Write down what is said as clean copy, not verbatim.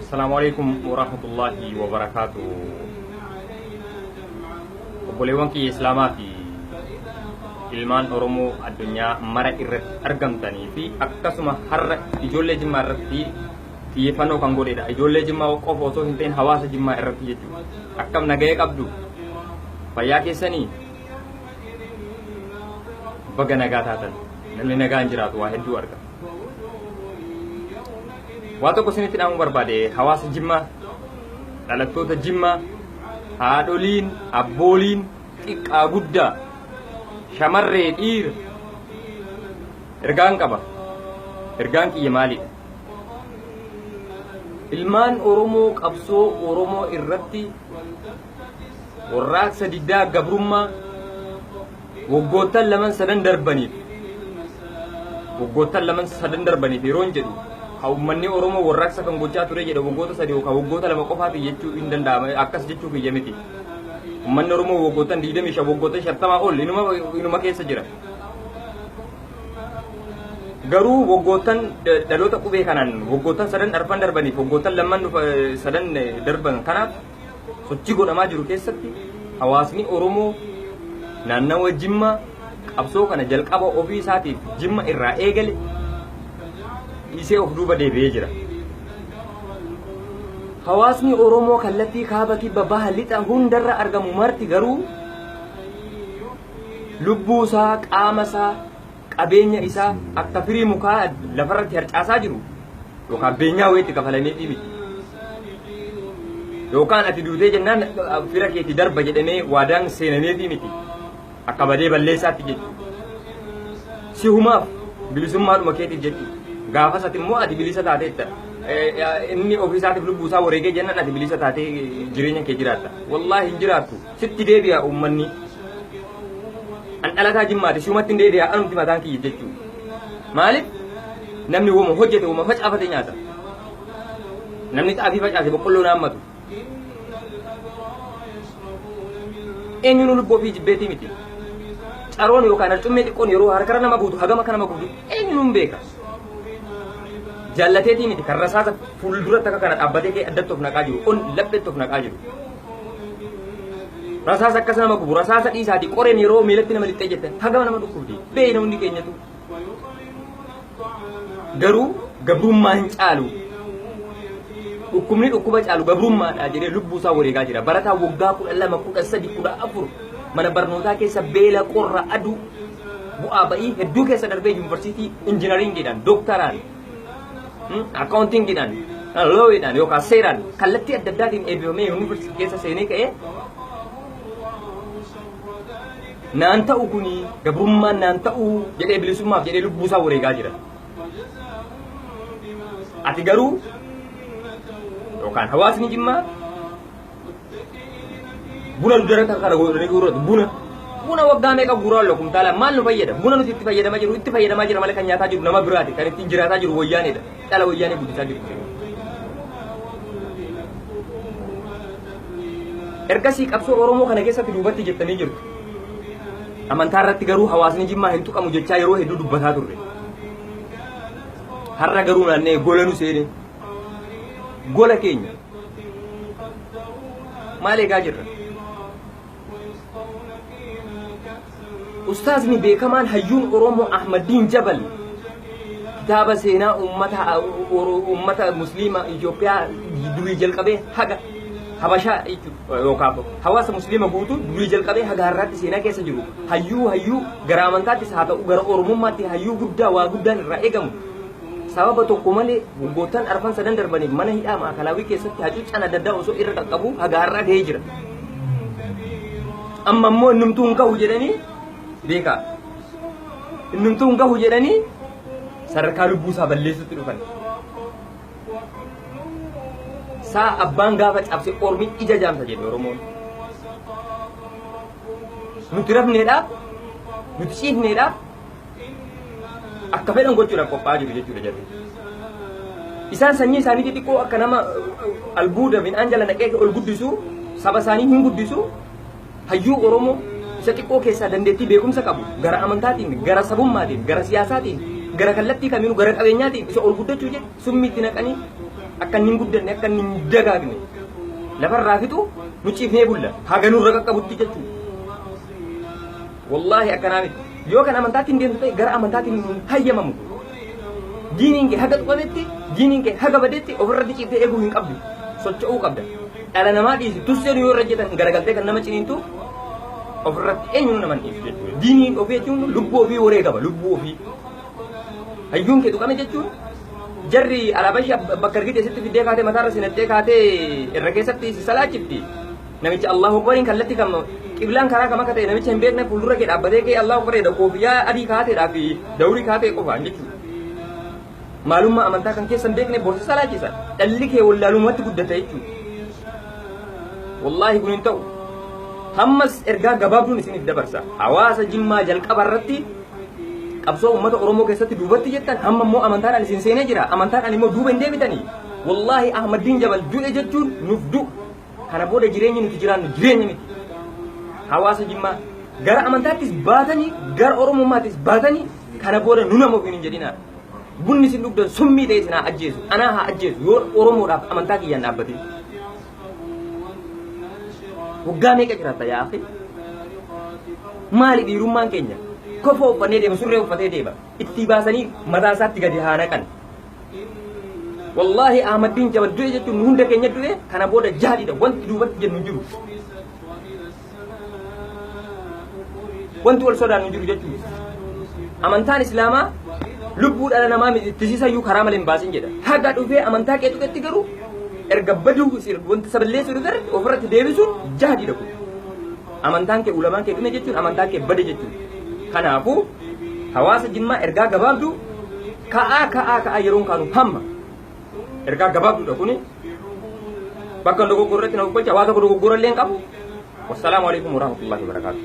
Assalaamu alaikum warahmatullahi wabarakaatu. Obboleewwan kiyya Islaamaa fi ilmaan Oromoo addunyaa mara irratti argamtanii fi akkasuma har'a ijoollee Jimmaa irratti xiyyeeffannoo kan godhedha. Ijoollee Jimmaa qofa osoo hin ta'in hawaasa Jimmaa irratti jechuudha. Akkam nagaya qabdu? Fayyaa keessanii? Baga nagaa taatan. Namni nagaan jiraatu waa hedduu arga. Waa tokko isinitti dhaamuu barbaade hawaasa Jimmaa, dhalattoota Jimmaa, haadholiin, abbooliin, xiqqaa guddaa, shamarree dhiira. Ergaan qaba. Ergaan kiyya maalidha? Ilmaan Oromoo qabsoo Oromoo irratti warraaqsa diddaa gabrummaa waggoottan laman sadan darbaniif waggoottan laman sadan darbaniif yeroon jedhu ha uummanni Oromoo warraaqsa kan gochaa ture jedhe waggoota 3 yookaan waggoota 2 qofaati jechuu hin danda'ama akkas jechuu kiyya miti. Uummanni Oromoo waggoottan 25 waggoottan 50 ol inuma inuma keessa jira. Garuu waggoottan dhaloota qubee kanaan waggoottan sadan arfan darbaniif waggoottan lamman sadan darban kanaaf sochii godhamaa jiru keessatti hawaasni Oromoo naannawa Jimmaa qabsoo kana jalqaba ofii isaatiif Jimma irraa eegale dhiisee of duuba deebi'ee jira. Hawaasni Oromoo kallattii kaaba kibba baha lixa hundarra argamu marti garuu lubbuu isaa qaama isaa qabeenya isaa akka firii mukaa lafarratti harcaasaa jiru yookaan beenyaa wayiitti kafalameefii miti. Yookaan ati duutee jennaan fira keetii darba jedhamee waadaan seenameefii miti. Akka badee balleessaatti jechuudha. Si humaaf bilisummaadhuma keetiif jechuudha. Gaafas ati immoo ati bilisa taateetta. Inni ofii isaatiif lubbuu isaa wareegee jennaan ati bilisa taatee jireenya kee jiraatta. Wallaahi hin jiraattu. Sitti deebi'a uummanni. An dhalataa Jimmaati siumatti hin deebi'a anumti mataan kiyya jechuudha. Maaliif? Namni woma hojjete woma facaafate nyaata. Namni xaafii facaase boqqolloo naammatu. Eenyuun lubbuu ofii jibbeetii miti. Caroon yookaan harcummee xiqqoon yeroo harkara nama buutu hagam akka nama gubdu eenyuun hin beeka. Jaallateetii miti kan rasaasa fuulduratti akka kana dhaabbatee kee addatti of naqaa jiru on lapheetti of naqaa jiru. Rasaasa akkas nama gubu rasaasa dhiisaati qoreen yeroo miilatti nama lixxee jette hagama nama dhukkubdi beeyna hundi keenyatu. Garuu gabrummaa hin caalu. Dhukkubni dhukkuba caalu gabrummaadha jedhee lubbuu isaa wareegaa jira. Barataa waggaa 12, 13, 14 mana barnootaa keessa beela qorra aduu bu'aa ba'ii hedduu keessa darbee yuunivarsiitii injinariingiidhaan, dooktaraan, akkaawuntiingiidhaan, loowiidhaan yookaan seeraan kallattii adda addaatiin eebbifamee yuunivarsiitii keessa seenee ka'ee naan ta'u kuni gabrummaan naan ta'u jedhee bilisummaaf jedhee lubbuu isaa wareegaa jira. Ati garuu yookaan hawaasni Jimmaa buna dudara kana godhanii guurratu buna. Buna waggaa meeqa guuraa oolla kumtaala maal nu fayyada? Buna nuti itti fayyadamaa jiru itti fayyadamaa jira malee kan nyaataa jiru nama biraati kan ittiin jiraataa jiru wayyaaneedha. Dhala wayyaanee guddisaa jiru. Ergasii qabsoo Oromoo kana keessatti duubatti jettanii jirtu. Amantaa irratti garuu hawaasni Jimmaa hin tuqamu jechaa yeroo hedduu dubbataa turre. Har'a garuu naanna'ee gola nu seene. Gola keenya. Maal eegaa jirra? Ustaazni beekamaan hayyuun Oromoo Ahmaddiin Jabal kitaaba seenaa uummata uummata musliima Itoophiyaa durii jalqabee haga Habashaa jechuudha yookaan hawaasa musliima guutuu durii jalqabee haga har'aatti seenaa keessa jiru hayyuu hayyuu gara amantaattis haa ta'u gara Oromummaatti hayyuu guddaa waa guddaan irraa eegamu sababa tokko malee waggoottan arfan sadan darbaniif mana hidhaa maakalaawii keessatti hacuuccaan adda addaa osoo irra qaqqabu haga har'aa gahee jira. Amma immoo innumtuu hin gahu jedhanii beekaa. Innumtuu hin gahu jedhanii sadarkaa lubbuu isaa balleessutti dhufan. Saa abbaan gaafa cabse ormi ija jaamsa jedhe Oromoon. Nuti rafneedhaaf, nuti ciifneedhaaf akka fedhan gochuudhaaf qophaa'aa jiru jechuudha jarri. Isaan sanyii isaanii xixiqqoo akka nama albuuda midhaan jala naqee ol guddisu saba isaanii hin guddisu hayyuu Oromoo isa xiqqoo keessaa dandeettii beekumsa qabu gara amantaatiin gara sabummaatiin gara siyaasaatiin gara kallattii kamiinuu gara qabeenyaatiin isa ol guddachuu jedhu summii itti naqanii Akka inni hin guddanne, akka inni hin dagaagne lafarraa fixu nu ciifnee bulla. Haga nurra qaqqabutti jechuudha. Wallaahi akkanaa miti. Yoo kan amantaatiin deemtu ta'e gara amantaatiin hin hayyamamu. Diiniin kee haga tuqametti, diiniin kee haga badetti ofirratti ciiftee eeguu hin qabdu. Socho'uu qabda. Dhala namaa dhiisi tusseen yoo irra jetan garagaltee kan nama ciniintu ofirratti eenyuun nama hin dhiisu jechuudha. Diiniin ofii jechuun lubbuu ofii wareegama lubbuu ofii. Hayyuun kee tuqame jechuun jarri alaabaa ishee bakka argite sitti fiddee kaatee mataarra si naqxee kaatee irra keessatti si salaachifti. Namicha Allahu Akbariin kallattii kam qiblaan karaa kam akka ta'e namicha hin beekne fuuldura kee dhaabbatee kee Allahu Akbar jedha koofiyyaa adii kaateedhaa fi dawrii kaatee qofaan jechuudha. Maalummaa amantaa kan keessa hin beekne borsi salaachisa. Dhalli kee wallaalumatti guddata jechuudha. Wallaahi kun hin ta'u. Hammas ergaa gabaabduun isiniif dabarsa. Hawaasa Jimmaa jalqaba irratti qabsoo uummata Oromoo keessatti duubatti jettan hamma immoo amantaadhaan isin seenee jira. Amantaadhaan immoo duuba hin deebitanii. Wallaahi Ahmaddiin Jabal du'e jechuun nuuf du'u. Kana booda jireenyi nuti jiraannu jireenya miti. Hawaasa Jimmaa gara amantaattis baatanii gara Oromummaattis baatanii kana booda nu nama ofiin hin jedhinaa. Bunni isin dhugdan summii ta'e isin haa ajjeesu. Anaa haa ajjeesu yoo Oromoodhaaf amantaa kiyyaan dhaabbatin. Waggaa meeqa jiraatta yaa akhi? Maali dhiirummaan keenya? Kofoo uffannee deema, surree uffatee deema. Itti baasanii mataa isaatti gadi haa naqan. Wallaahi Ahmaddiin Jabal du'e jechuun nu hunda keenya du'e kana booda jaadidha. Wanti duubatti jennu hin jiru. Wanti wal sodaannu hin jiru jechuudha. Amantaan Islaamaa lubbuu dhala namaa miti tisisayyuu karaa malee hin baasin jedha. Haga dhufee amantaa kee tuqetti garuu erga baduu wanti saballeessuu dhufe ofirratti deebisuun jahdiidha kun. Amantaan kee ulamaan kee dhume jechuun amantaan kee bade jechuudha. Kanaafuu hawaasa Jimmaa ergaa gabaabduu ka'aa ka'aa ka'aa yeroon kaanu hamma ergaa gabaabduudha kuni bakka dogoggorratti na hubbacha waa tokko dogoggora illee hin qabu. Wassalaamu alaikum warahmatullahi wabarakatuh.